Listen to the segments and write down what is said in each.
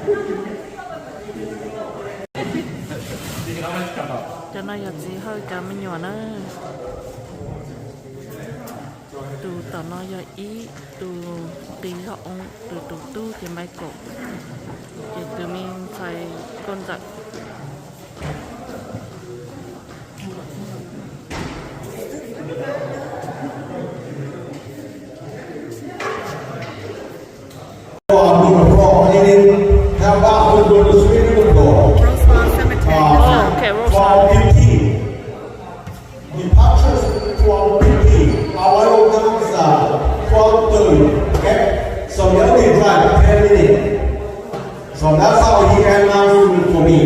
Cov no yog txiv Hawj cov me nyuam na. Tus tom no yog ib, tus qis zog oo, tus tus tub ces Michael, ces tus me ntxhais nkauj ntxawm. Roseland Cemetery. Oh, okay, Roseland. Departures from Turkey arrived at twelve thirty, okay? So we only drive ten minutes. So that's how he announced for me.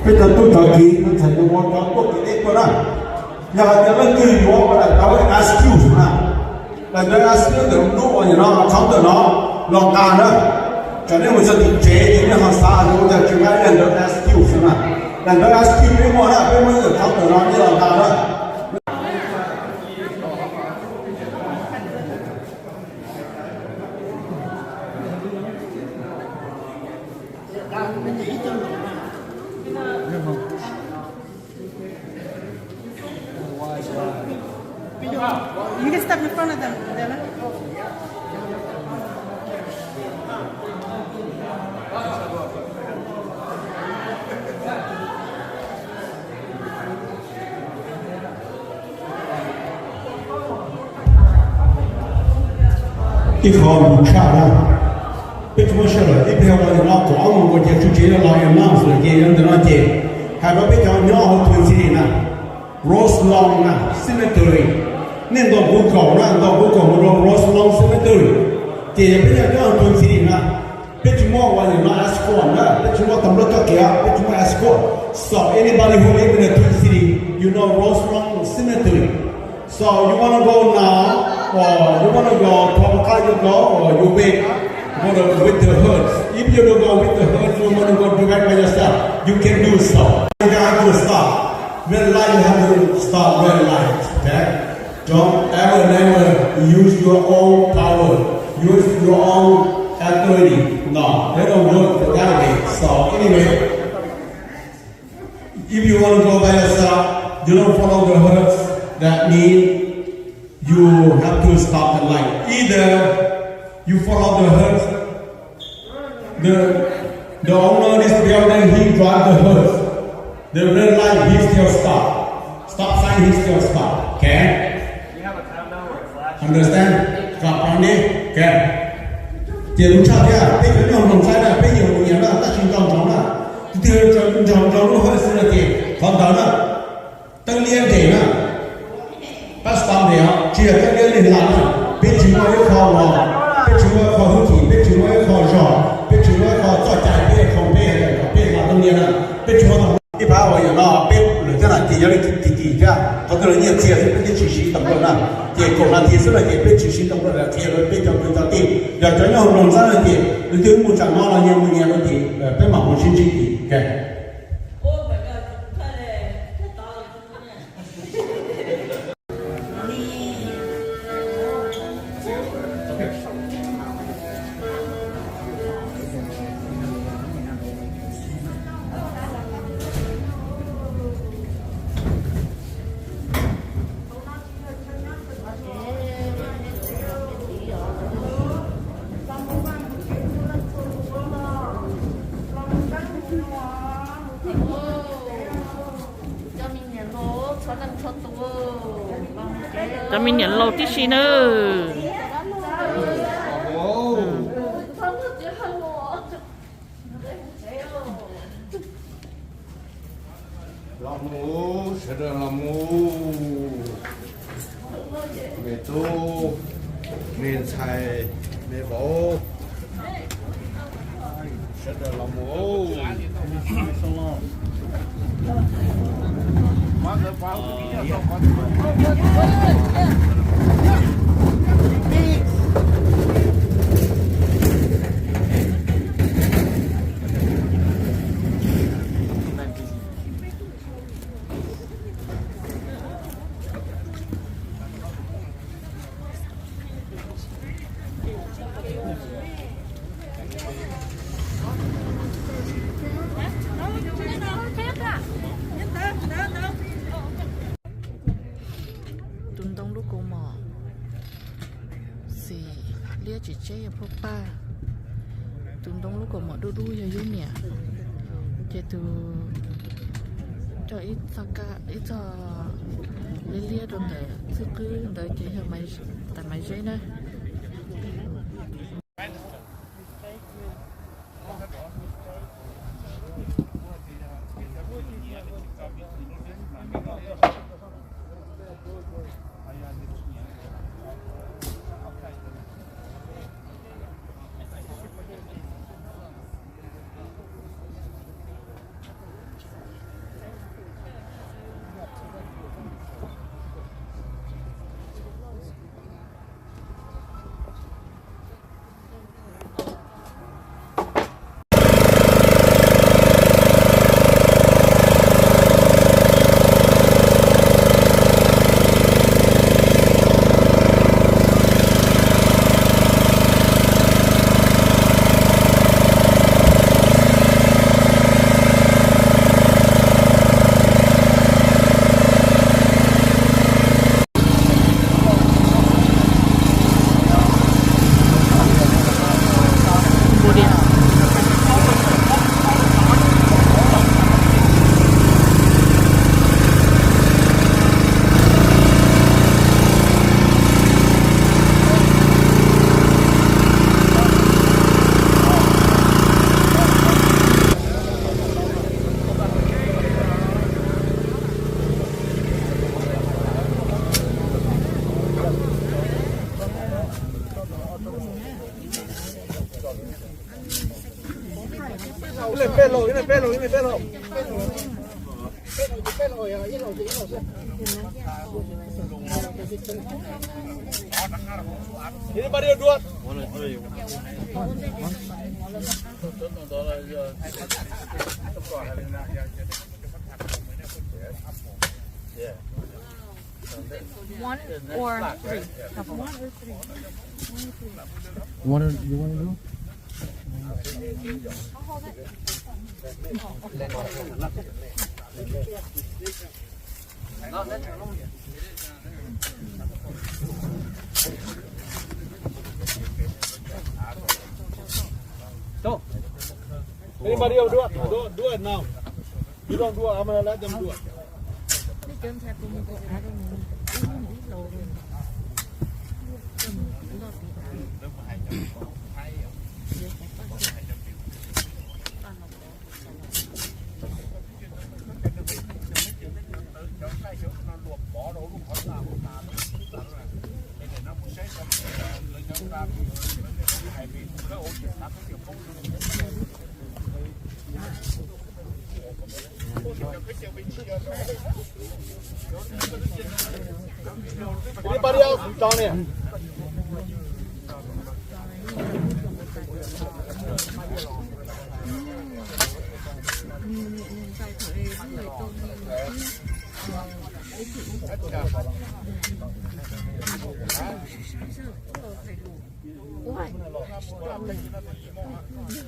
Peb cov tub cov kiv ntxhais tus ua cov tuaj kev deb tuaj na, yog hais tias leej twg yuav ua daim ntawv excuse na, daim ntawv excuse ntawm lub uas nim no counter no los nqa na, tsam nej mus txog tim tsev ces nej ho xav tias ua cas tsis nqa daim ntawv excuse na. Daim ntawv excuse peb muaj na, peb muaj ntawm counter no nej los nqa na. You can step in front of them, Dylan. Ib qho lus tshaj na, peb tsis muaj sij hawm, ib pliag ua ntawm no kaum ob moos ua ces tsuj tsev yuav los announce lawm ces yog ntawm no ces hais rau peb cov nyob hauv Twin City na, Rose Lawn na, Cemetery. Nej ntaus Google na, ntaus Google mus rau Rose Lawn Cemetery. Ces yog peb nyob hauv Twin City na, peb tsis muaj ua ntawm no escort na, peb tsis muaj tag nrho txoj kev, peb tsis muaj escort. So anybody who live in the Twin City, you know Rose Lawn Cemetery. So you wanna go now, or you wanna go twelve o'clock you go, or you wait for the, with the herds. If you don't go with the herds, you wanna go direct by yourself, you can do so. You have to stop. Red light, you have to stop red light. Okay? Don't ever, never use your own power, use your own authority. No, they don't work for that way. So anyway, if you want to go by yourself, you don't follow the herds, that means you have to stop the light. Either you follow the herds, the, the owner of this building, he drive the herds. The red light, he still stop. Stop sign, he still stop. Okay? Understand? Stop on it. Okay. Ces lub tshaj thiab, peb cov nyob nroog saib na, peb yeej mus nyiam na, tab sis nco ntsoov na, tus twg nco ntsoov lub hawj xwb no ces qhov ntawd na, teeb liab nres na, pab stop nres os, tsis yog teeb liab nres hla na. Peb tsis muaj ib qho uas, peb tsis muaj ib qho hwj chim, peb tsis muaj ib qho zog, peb tsis muaj ib qho txoj cai, peb qhov peb hais tias kom peb hla teeb liab na, peb tsis muaj. Ib pab uas yog no peb lwm thiab na ces yog li ti ti thiab, qhov twg los nyiaj txiag xwb peb thiaj tsis siv tau nplaj na. Ces kaum nas this xwb no ces peb tsis siv tau nplaj, qhia rau peb cov kwv cov tij, yog cov nyob hauv nroog Xab no ces nws twb mus tsam no los nyias mus nyias lawm ces peb mam mus sib ntsib ces. Cov me niam laus tib si nawb. Los mus, sawv daws los mus. Me tub, me ntxhais, me vauv, sawv daws los mus. Paj paj, tus ntoo lub kaus mom dub dub yog Yub niam, ces tus coj ib txoj liab liab rau ntawm xwb qwb ntawd ces yog tais Maiv Zeb na. One or three? One or three? One, you want to do? Anybody else do it? Do it, do it now. You don't do it, I'm gonna let them do it. Anybody else, Johnny?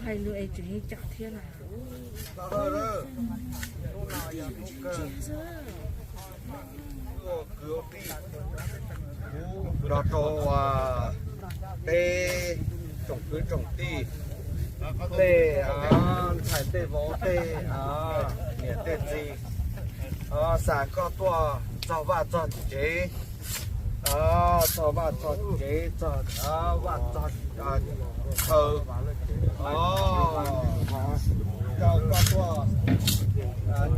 Hais lus es tseem ceeb thiab na. Hnub no yog hnub kawg, hnub kwv ua tij, kuv nrog rau peb tsoom kwv tsoom tij, tej ntxhais tej vauv, tej niam tej txiv, xa koj tuaj txog vaj txog tsev, txog vaj txog tsev, txog vaj txog chaw, caw koj tuaj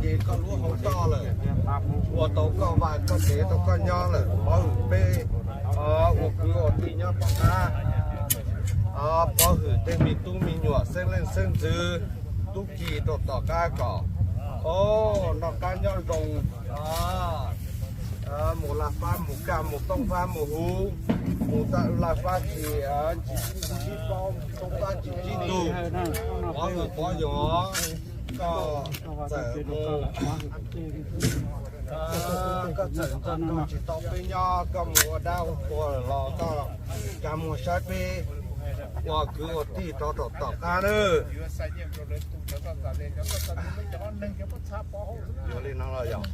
ces koj lub hauv toj lawm, ua tau koj vaj koj tsev rau koj nyob lawm, pov hwm peb ua kwv ua tij nyob tom qab, pov hwm tej me tub me nyuam xeeb leej xeeb ntxwv tub ki rau tom qab kom noj qab nyob zoo, mus laj fab mus kaj, mus tooj fab mus huv, mus laj fab tsis sib paub, tooj fab tsis sib tug, pov hwm pov hwm koj txawm mus, koj txawm nco nco tsis tau peb nyob, koj mus ua dab ua qhua los koj tsa muag saib peb ua kwv ua tij rov rau tom qab nawb. Ua li no los yog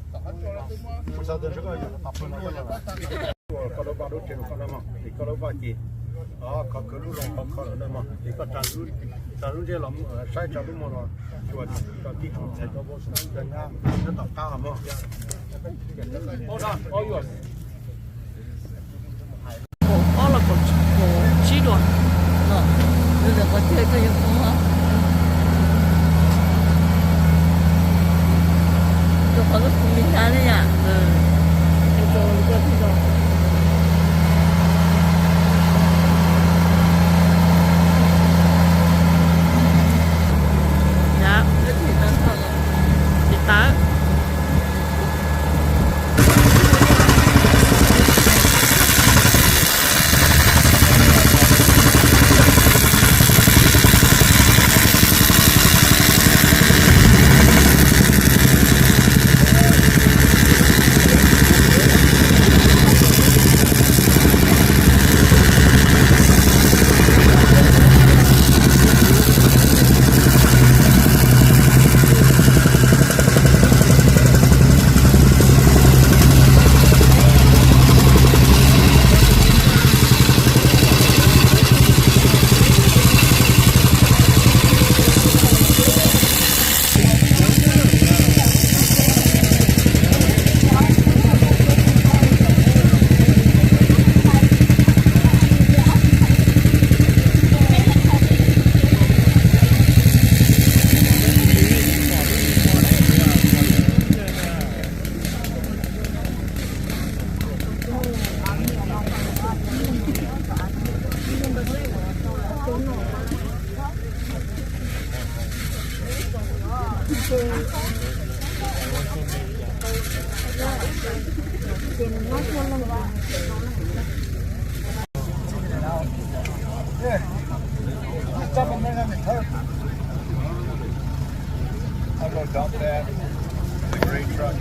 koj lub vaj lub tsev, koj lub vaj ces Qhov khwv lub zoo qhov kho lawm na mog, ces koj tsa lub ntsej los saib tsa lub muag los xyuas tib tug txhais tau nyob tom qab mog. Kaum ob los kaum tsib dua. Tsis tawm. I'll go dump that in the green truck.